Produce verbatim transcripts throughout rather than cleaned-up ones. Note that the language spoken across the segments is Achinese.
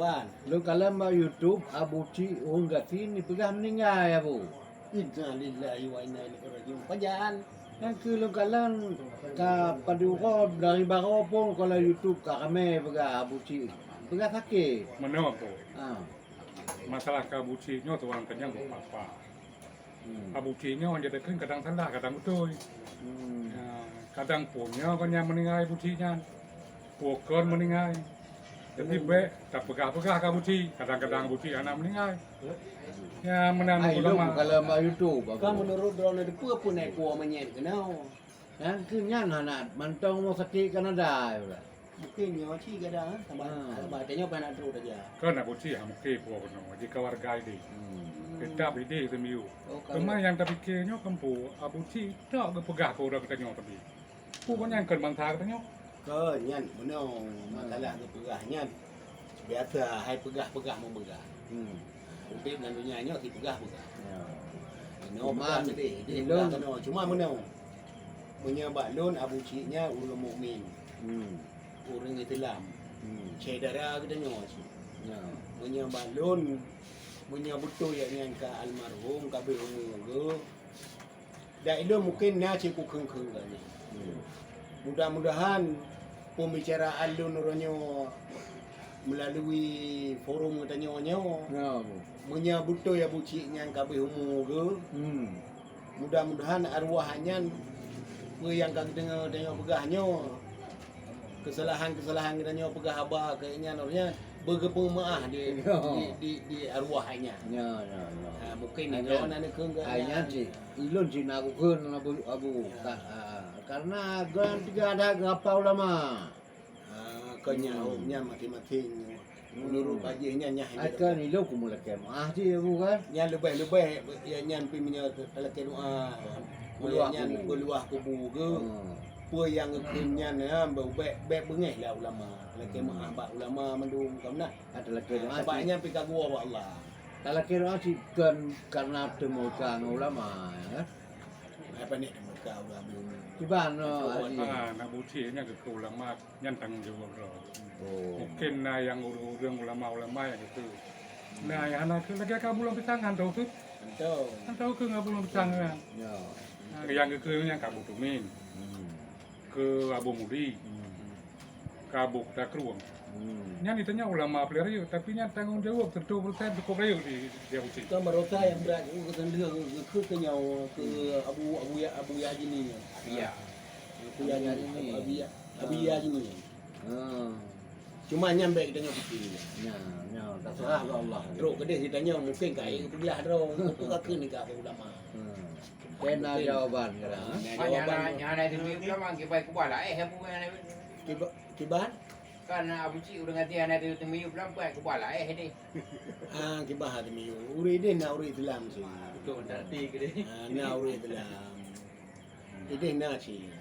Ban. Lôn kalon bak YouTube, Abu Cik ureueng gasien jipeugah meuninggai, Abu. Innalillahi wa inna ilaihi raji'un. Pajan. Nyan keuh lôn kalon ka padub uroe dari baroe phon kalau YouTube ka ramé peugah Abu Cik. Peugah sakét. Meunoe, Abu. Ha. Masalah keu Abu Cik nyoe tuan kenyang beupapa. Hmm. Abu Cik nyoe jadi kheun kadang salah, kadang beutôi. Hmm. Ya, kadang phon nyoe kon nyang meuninggai Abu Cik nyan. Phon kon meuninggai. Jadi Hmm. bèk tapeugah-peugah keu Abu Cik. Kadang-kadang Abu Cik hana meuninggai. Ya, meunan Ai, ulama. Lôn kalau bak YouTube, Abu. Ka meunurot droeneuh dipeue pun ai kuah manyét keunoe. Nyan keuh nyan hana mantong rumoh sakét Kanada. Mungkin nyoe cit gadang, eh, sama, Ah. sama tanyoe payah nak trok saja. Kan Abu Cik ha mungkin puwoe keunoe, jikawargai deh. Hmm. Tetap ideh teumiyueb. Oh, kalau Teuma nyang tapike nyoe kan pu, Abu Cik tok geupeugah keu ureueng geutanyoe tapi. Pu nyan kan bansa geutanyoe. Kan nyan meunoe masalah geupeugah nyan. Biasa hai peugah-peugah meumpeugah. Hmm. Udeb lam donya nyoe sipeugah-peugah. Ya. Inoe Cuma peugah ideh, ideh ilôn peugah keunoe. Cuma meunoe. Meunyoe bak lôn Abu Cik nyan ureueng mukmin. Hmm. Ureueng Islam. Hmm. Syedara geutanyoe cit. Ya. Meunyoe bak lôn, meunyoe beutôi awaknyan ka almarhum, ka abéh umu geuh, dak ilôn mungken na cit kukheun-kheun geuh nyan. Hmm. Mudah-mudahan pembicaraan lôn uroe nyoe melalui forum geutanyoe nyoe, Ya, Bu. meunyoe beutôi Abu Cik nyan ka abéh umu geuh, Hmm. Mudah-mudahan arwah nyan, peue nyang ka geudeungoe tanyoe peugah nyoe, keusalahan-keusalahan geutanyoe peugah haba keu nyan, roh nyan beugeupeu meu'ah di, Ya. di, di, di arwah nyan. Ya, ya, ya. Ha, mungken Hanya, droe na neukheun keu hai nyan nyan. cit, ilôn cit na kukheun Abu, Abu. Ya. Ka, ha, karena geuh tiga ada geurapa ulama. Ah, kon nyan, Hmm. oh, nyan maséng-maséng. Hmm. Meunurot bajih nyan, nyan Ai hanya kan leubeh. Ilôn keumeulakèe meu'ah cit, Abu, kan? Nyan leubeh-leubeh, ya, nyan pih meunyoe talakèe doa, Keuluwa nyan kubu. keuluwa kubu geuh. Hmm. Peue nyang geukheun nyan, ya, bèk, bèk beungèh lah ulama. Talakèe Hmm. meu'ah bak ulama mandum, ka meunan. Ah, talakèe doa Sabab cit. nyan pih ka geuwoe bak Allah. Talakèe doa cit kon karena teumeuka ngon ulama, ya, kan? Ai panéh teumeuka ulama. Kiban, oh, Betul. Haji. Ah, nak bukti nyan keu ulama. Nyan tanggông jaweueb droe. Oh. Mungken na nyang ureueng-ureueng ulama-ulama nyang geukheun. Hmm. Na nyang hana kheun lagèe ka bulong pisang han tho kheun. Han tho. Han tho kheun ngon bulong pisang nyan. Ya. Na nyang geukheun nyan ka Abu Tumin. Hmm. Keu Abu Mudi. Hmm. Keu Abu Kuta Krueng. Hmm. Nyan ditanyoe ulama paleng rayeuk, tapi nyan tanggông jaweueb seratus persen cukup rayeuk di, di Abu Cik. Kan baroesa nyang brat geukheun keu nyoe, keu Abu, Abu Ya, Abu Ya Jini. Iya. Abu Ya Jini. Abu Ya. Abi Ah. ya jinoe. Ah. Cuma nyan bèk geutanyoe pike. Nyan, nyan, taseurah keu Allah. Trok keudeh geutanyoe mungken ka ék geupeugah droe, mungken ka kheun nikah ulama. Hmm. Kena jawaban kira. Nah, Pak, nyang jawaban hana, nyang hana teumiyueb ulama, kiban kubah laéh, Abu, hana. Kiba-, kiban? Kan Abu Cik ureueng até hana teumiyueb ulama, kiban laéh deh. Ah, kiban hana teumiyueb. Ureueng ideh na ureueng Islam sih. Betul, tak reti ke deh. Ah, na ureueng Islam. Ideh na cit.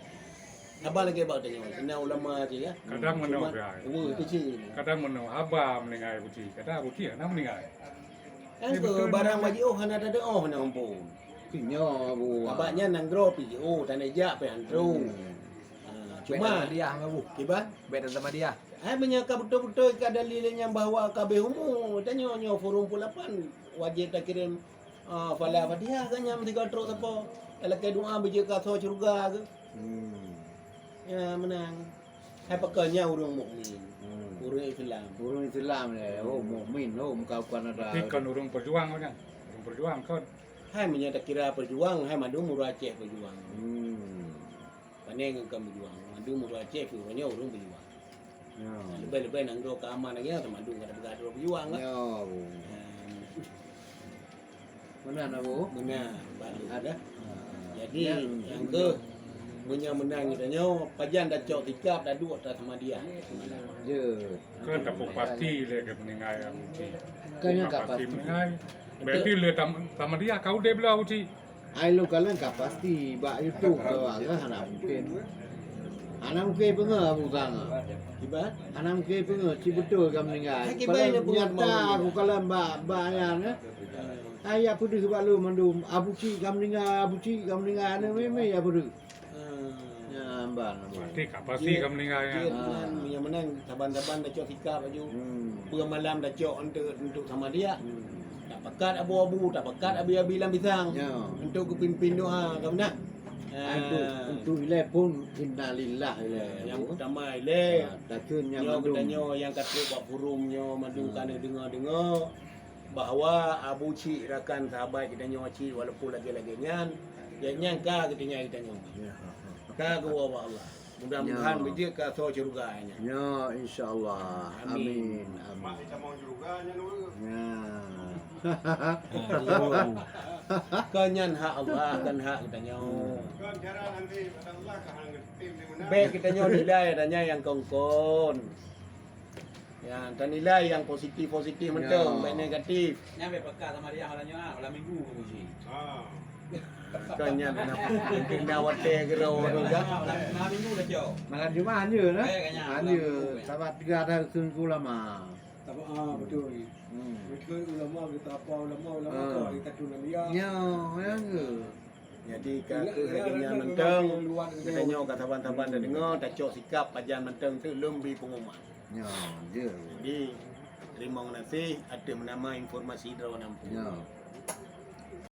Haba lagèe bak tanyoe, na ulama cit, ya. Kadang meunoe, Cuma, Brai. Dua tu cit. Kadang meunoe, haba meuninggai Abu Cik. Kadang Abu Cik hana meuninggai. Kan Eh, ke betul, barang betul. Wajib, oh, hana ada, oh, hana mumpung. Pinyo, Abu. Abak nyan nanggroe pih, oh, tanah jak pih antong. Hmm. Ah, Bèk cuma, sama dia, Abu. Kiban? Bèk sama dia. Hai, meunyoe ka beutôi-beutôi ka dalil nyan bahwa ka abéh umu, tanyoe nyoe forum pukul lapan, wajib takirém Ah, fala Fatihah ka nyan meusigoe trok sapo. Talakèe doa beujeuet keu asoe syeuruga geuh. Hmm. Ya, meunan. Hai pakon nyan ureueng mukmin. Hmm. Ureueng Islam. Ureueng Islam lé. Oh, mukmin. Oh, bukan, bukan ada. Tapi kon ureueng peujuang nyan. Ureueng peujuang kon. Hai meunyoe takira peujuang, hai mandum ureueng Aceh peujuang. Hmm. Pane ngon ka meujuang. Mandum ureueng Aceh pih uroe nyoe ureueng meujuang. Ya. Leubeh-leubeh nanggroe ka aman lagèe nyan, mandum ka tapeugah droe meujuang kan. Ya, Bu. Ha. Meunan, Abu? Meunan, baru dah. Ha. Jadi, Ya. nyang keu meunyoe meunan geutanyoe, pajan tacok sikap taduek atas Ahmadiyah. Ya. Kan tapeu pasti lé keu meuninggai Abu Cik. Kan nyan ka pasti pasti. Meuninggai. Berarti lé tam-, Ahmadiyah ka udeb lé Abu Cik. Ai lôn kalon ka pasti bak YouTube tu, ah, hana mungken. Hana mungken peungeut Abu Sang. Kiban? Hana mungken peungeut, cit beutôi ka meuninggai. Hai kiban Kalau nyang peungeut nyata mau aku kalon bak, bak nyan, eh. Hai jak peudeuh bak lôn mandum, Abu Cik ka meuninggai, Abu Cik ka meuninggai, aneuk mé-mé jak peudeuh. Hmm. Ya, Hamba nama. Pasti ka, pasti ka meninggal nyan. Jeuet nyan, meunyoe meunan saban-saban tacok sikap laju. Hmm. Peue malam tacok untuk, untuk sama dia. Hmm. Tapakat abu-abu, tapakat abi-abi lam pisang. Ya. Untuk geupimpin doa, ka meunan? Untuk, ah, untuk ilée pun innalillah ilée. Nyang utama ilée. Ya, takheun nyan nyoe mandum. Geutanyoe nyang ka trok bak forum nyoe mandum, hmm, ka neudeungoe-deungoe bahwa Abu Cik rakan sahabat geutanyoe cit walaupun lagée-lagée nyan, nyan ka geutinggai geutanyoe. Ya. Ka geuwoe bak Allah. Mudah-mudahan, ya, beujeuet keu asoe syeuruga nyan. Ya, insya Allah. Amin. Amin. Amin. Mak, kita mau syeuruga nyan dulu. Ya. Kon nyan hak Allah, kon hak geutanyoe. Kon cara nanti pada Allah ka hana ngerti di mana. Bék geutanyoe nilai adanya nyang kon-kon. Ya, tanilai nyang positif-positif mantong, ya, bék negatif. Nyan bék peka sama dia malam Jumat, malam Minggu ka kunci. Ha. Kan nyan na, mungkin na watée keudroe tu kan. Malam, malam Minggu dah cok. Malam Jumat hanya lah. Eh, kan nyan, malam Minggu, ya. Sabab tiga ada sungguh lama. Sabab, ah, betul. Hmm. Betul, ulama kita apa ulama, ulama, ah, kau kita tu nanti ya. Ya, ya ke. Jadi ka kheueh lagée nyan mantong, geutanyoe ka saban-saban tadeungoe, tacok sikap pajan mantong teuk lom bri pengumuman. Nyoe, jeuet. Jadi, teurimong gaséh ateueh meunama informasi droeneuh. Nyoe.